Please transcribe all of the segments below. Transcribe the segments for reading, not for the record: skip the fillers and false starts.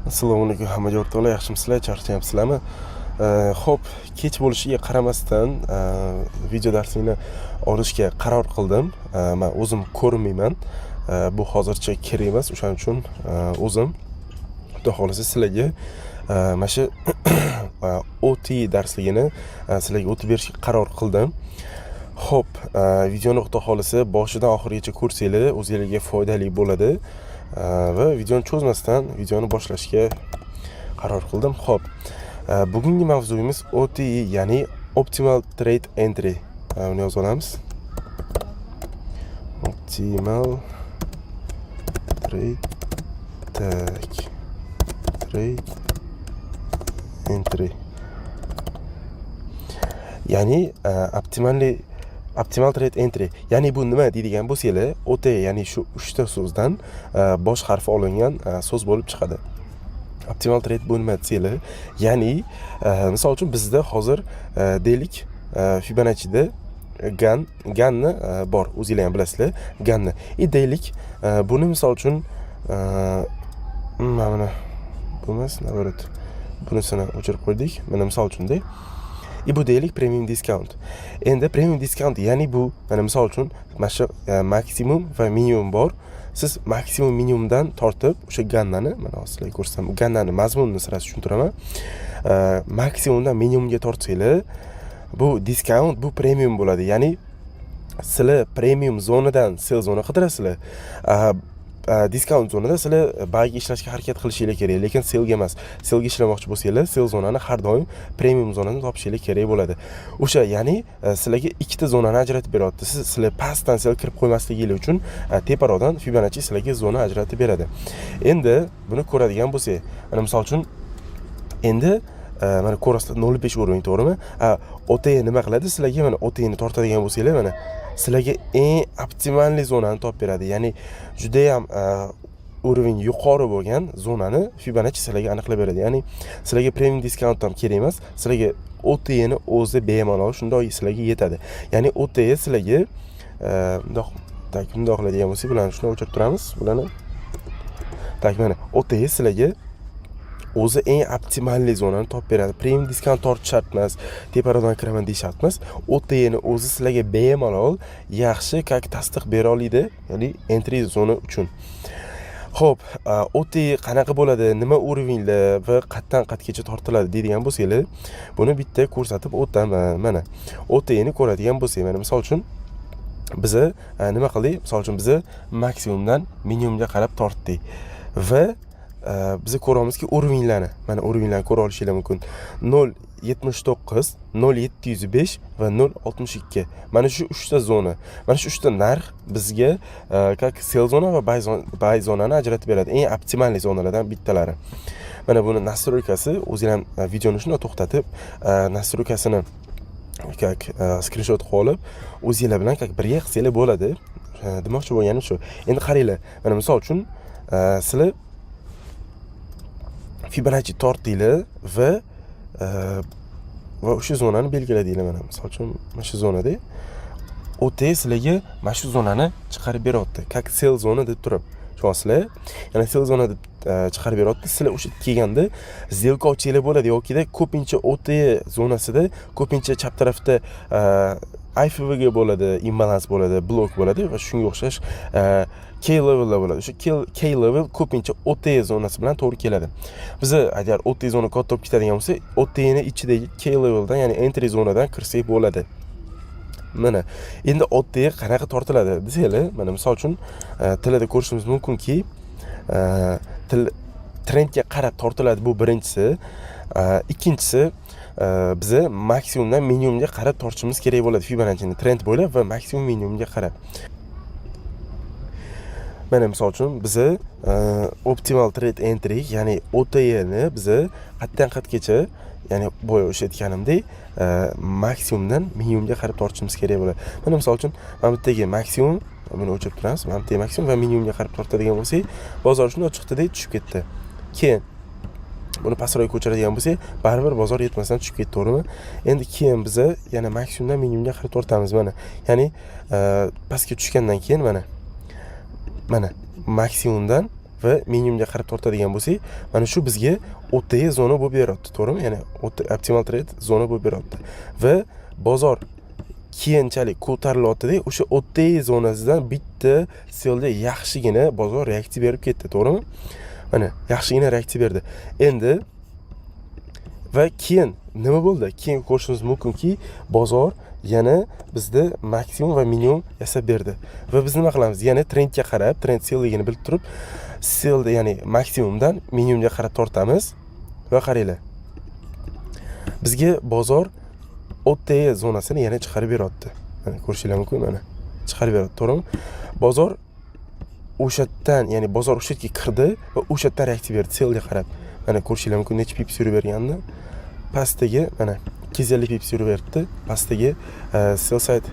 Assalomu alaykum hammaga, o'rtoqlar, yaxshimisizlar, charchayapsizlarmi? Xo'p, kech bo'lishiga qaramasdan video darsini olishga qaror qildim. Man o'zim ko'rinmayman. Bu hozircha kerak emas, o'shaning uchun o'zim, xudo xohlasa, sizlarga mana shu OTE darsligini sizlarga o'tib berishga qaror qildim. Xo'p, videoni, xudo xohlasa, boshidan oxirigacha ko'rsanglar, o'zinglarga foydali bo'ladi. Va videoni cho'zmasdan videoni boshlashga qaror qildim. Xo'p, bugungi mavzuyimiz OTE, ya'ni Optimal Trade Entry. Uni yozib olamiz. Optimal Trade, так, Trade Entry. Ya'ni optimal trade entry. Ya'ni bu nima deydigan bo'lsanglar, OTE, ya'ni shu uchta so'zdan bosh harfi olingan so'z bo'lib chiqadi. Optimal trade bu nima desanglar, ya'ni misol uchun, bizda hozir deylik, Fibonacci'da Ganni bor, o'zinglar ham bilasizlar Ganni. И deylik, buni misol uchun mana buni, bu emas, наоборот, bunisini o'chirib qo'ydik. Mana, misol uchunda, и bu deylik premium discount. Endi premium discount, ya'ni bu mana misol uchun mana shu maksimum va minimum bor. Siz maksimum minimumdan tortib o'sha Gannani, mana hozir sizlarga ko'rsatsam, Gannani mazmunini сразу tushuntiraman. Maksimumdan minimumga tortsanglar, bu discount, bu premium bo'ladi. Ya'ni sizlar premium zonadan sell zona qidirasizlar. Discount zonada sizlar buyga ishlashga harakat qilishinglar kerak, lekin sellga emas. Sellga ishlamoqchi bo'lsanglar, sell zonani har doim premium zonadan topishinglar kerak bo'ladi. O'sha, ya'ni sizlarga ikkita zonani ajratib beryapti. Sizlar pastdan sell kirib qo'ymasliginglar uchun teparoqdan Fibonacci sizlarga zona ajratib beradi. Endi buni ko'radigan bo'lsak, mana misol uchun, endi mana ko'rasizlar, 0,5 уровень, to'g'rimi? OTE nima qiladi sizlarga? Mana, OTEni tortadigan bo'lsanglar, mana sizlarga eng оптимальный zonani topib beradi. Ya'ni judayam уровень yuqori bo'lgan zonani Fibonacci sizlarga aniqlab beradi. Ya'ni sizlarga premium discount ham kerak emas, sizlarga OTEni o'zi bemalol shundoq sizlarga yetadi. Ya'ni OTE sizlarga bundoq, так, bundoq qiladigan bo'lsak, bularni shundoq o'chirib turamiz bularni. Так, mana OTE sizlarga o'zi eng оптимальный zonani topib beradi. Premium discount tortish shart emas, teparoqdan kiraman deyish shart emas. OTEni o'zi sizlarga bemalol yaxshi как tasdiq bera oladi, ya'ni entry zona uchun. Xo'p, OTE qanaqa bo'ladi, nima уровень lar va qayerdan qayergacha tortiladi deydigan bo'lsanglar, buni bitta ko'rsatib o'taman. Mana, OTEni ko'radigan bo'lsak, mana misol uchun, biza nima qildik? Misol uchun, biza maksimumdan minimumga qarab tortdik va biza ko'ryapmizki, уровень larni, mana уровень larni ko'ra olishinglar mumkin: 0,79, 0,705 va 0,62. Mana shu uchta zona, mana shu uchta narx bizga как sell zona va buy zonani ajratib beradi, eng оптимальный zonalardan bittalari. Mana buni настройка si, o'zinglar ham videoni shundoq to'xtatib, настройка sini как skrinshot qilib olib, o'zinglar bilan как birga qilsanglar bo'ladi. Demoqchi bo'lganim shu. Endi qaranglar, mana misol uchun, sizlar Fibonacci tortdinglar va o'sha zonani belgiladinglar. Mana misol uchun, mana shu zonada OTE sizlarga mana shu zonani chiqarib beryapti, как sell zona deb turib, tushunyapsizlar? Ya'ni sell zona deb chiqarib beryapti. Sizlar o'sha kelganda сделка ochsanglar bo'ladi yokida ko'pincha OTE zonasida ko'pincha chap tarafda IFVG bo'ladi, imbalans bo'ladi, blok bo'ladi va shunga o'xshash key levellar bo'ladi. O'sha key level ko'pincha OTE zonasi bilan to'g'ri keladi. Biza agar OTE zona katta bo'lib ketadigan bo'lsa, OTEni ichidagi key leveldan, ya'ni entry zonadan kirsak bo'ladi. Mana endi OTE qanaqa tortiladi desanglar, mana misol uchun, tilida ko'rishimiz mumkinki, til trendga qarab tortiladi, bu birinchisi. Ikkinchisi, biza maksimumdan minimumga qarab tortishimiz kerak bo'ladi Fibonacci'ni trend bo'ylab va maksimum minimumga qarab. Mana misol uchun, biza optimal trade entry, ya'ni OTEni biza qayerdan qayergacha, ya'ni boya o'sha aytganimdek, maksimumdan minimumga qarab tortishimiz kerak bo'ladi. Mana misol uchun, mana bu yerdagi maksimum, buni o'chirib turamiz, mana bu yerdagi maksimum va minimumga qarab tortadigan bo'lsak, bozor shundoq chiqdida tushib ketdi. Keyin buni pastroqga ko'chiradigan bo'lsak, baribir bozor yetmasdan tushib ketdi, to'g'rimi? Endi keyin biza yana maksimumdan minimumga qarab tortamiz. Mana, ya'ni pastga tushgandan keyin mana maksimumdan Va minimumga qarab tortadigan bo'lsak, mana shu bizga OTE zona bo'lib beryapti, to'g'rimi? Ya'ni optimal trade zona bo'lib beryapti. Va bozor keyinchalik ko'tarilyaptida, o'sha OTE zonasidan bitta sellda yaxshigina bozor reaksiya berib ketdi, to'g'rimi? Mana, yaxshigina reaksiya berdi. Endi va keyin nima bo'ldi? Keyin ko'rishimiz mumkinki, bozor yana bizda maksimum va minimum yasab berdi. Va biz nima qilamiz? Yana trendga qarab, trend sellligini bilib turib, sellni, ya'ni maksimumdan minimumga qarab tortamiz. Va qaranglar, bizga bozor OTE zonasini yana chiqarib beryapti. Mana, ko'rishinglar mumkin, mana, chiqarib beryapti, to'g'rimi? Bozor o'sha yerdan, ya'ni bozor o'sha yerga kirdi va o'sha yerdan reaksiya berdi sellga qarab. Mana, ko'rishinglar mumkin, necha pips yurib berganini pastdagi. Mana, 250 pips yurib beribdi pastdagi. Sell side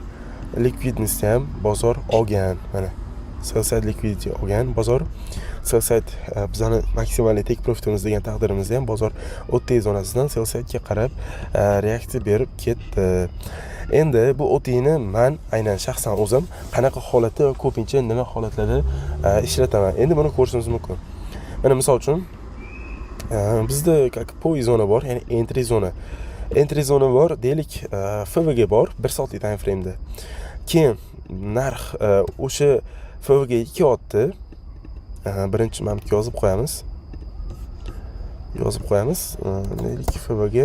ликвидность ni ham bozor olgan. Mana, sell side liquidity olgan bozor. Sell side bizani maksimal take profitimiz degan taqdirimizda ham bozor OTE zonasidan sell sidega qarab reaksiya berib ketdi. Endi bu OTEni man aynan shaxsan o'zim qanaqa holatda va ko'pincha nima holatlarda ishlataman, endi buni ko'rishimiz mumkin. Mana, misol uchun, bizda как POI zona bor, ya'ni entry zona bor deylik, FVG bor 1 soatlik time frameda. Keyin narx o'sha FVG kelyapti. Birinchi mana bu yerga yozib qo'yamiz. Deylik, FVG,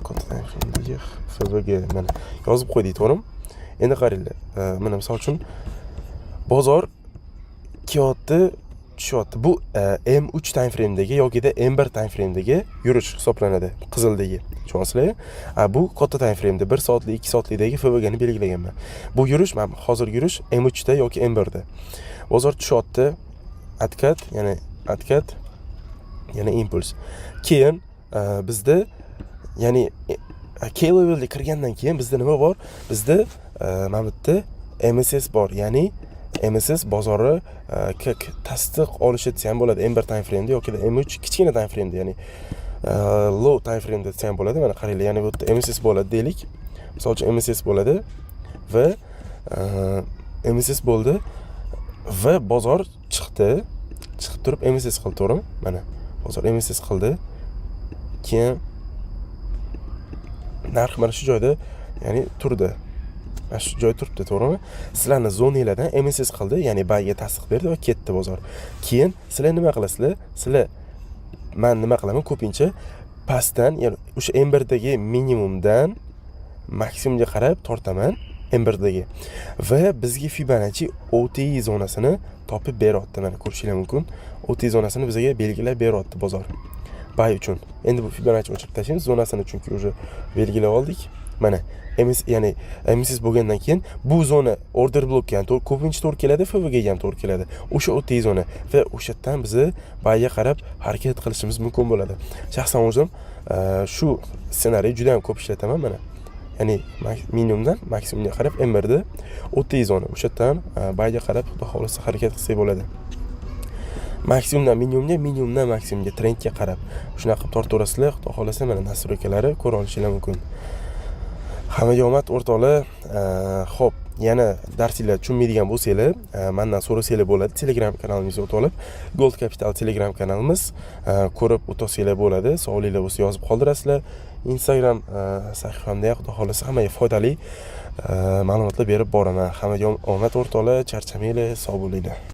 katta time framedagi FVG, mana, yozib qo'ydik, to'g'rimi? Endi qaranglar, mana, misol uchun, bozor kelyapti, tushyapti. Bu M3 time framedagi yokida M1 time framedagi yurish hisoblanadi, qizildagi, tushunyapsizlar? Bu katta time frameda 1 soatlik, 2 soatlikdagi FVGni belgilaganman. Bu yurish, mana hozirgi yurish M3da yoki M1da bozor tushyapti, откат, ya'ni откат, yana impuls. Keyin bizda, ya'ni key levelga kirgandan keyin bizda nima bor? Bizda mana bu yerda MSS bor, ya'ni MSS bozori как tasdiq olishi desa ham bo'ladi M1 time frameda yoki M3 kichkina time frameda, ya'ni low time frameda desa ham bo'ladi. Mana, qaranglar, ya'ni bu yerda MSS bo'ladi deylik, misol uchun, MSS bo'ladi va MSS bo'ldi va bozor chiqdi, chiqib turib MSS qildi, to'g'rimi? Mana, bozor MSS qildi. Keyin narx mana shu joyda, ya'ni turdi, mana shu joy turibdi, to'g'rimi? Sizlarni zonanglardan MSS qildi, ya'ni buyga tasdiq berdi va ketdi bozor. Keyin sizlar nima qilasizlar? Sizlar, man nima qilaman ko'pincha? Pastdan, ya'ni o'sha M1dagi minimumdan maksimumga qarab tortaman M1dagi va bizga Fibonacci OTE zonasini topib beryapti. Mana, ko'rishinglar mumkin, OTE zonasini bizga belgilab beryapti bozor buy uchun. Endi bu Fibonacci o'chirib tashlaymiz zonasini, chunki уже belgilab oldik. Mana, MS, ya'ni MSS bo'lgandan keyin bu zona order blokka ham ko'pincha to'g'ri keladi, FVGga ham to'g'ri keladi o'sha OTE zona va o'sha yerdan bizni buyga qarab harakat qilishimiz mumkin bo'ladi. Shaxsan o'zim shu ssenariy juda ham ko'p ishlataman. Mana, ya'ni minimumdan maksimumga qarab M1da OTE zona, o'sha yerdan buyga qarab, xudo xohlasa, harakat qilsak bo'ladi. Maksimumdan minimumga, minimumdan maksimumga trendga qarab shunaqa qilib tortaverasizlar, xudo xohlasa. Mana, настройка lari ko'ra olishinglar mumkin. Hammaga omad, o'rtoqlar. Ho'p, yana darsinglar tushunmaydigan bo'lsanglar, mandan so'rasanglar bo'ladi. Telegram kanalimizga o'tib olib, Gold Capital Telegram kanalimiz, ko'rib o'tasanglar bo'ladi. Savolinglar bo'lsa, yozib qoldirasizlar. Instagram sahifamda ham, xudo xohlasa, hammaga foydali ma'lumotlar berib boraman. Hammaga omad, o'rtoqlar, charchamanglar, sog' bo'linglar.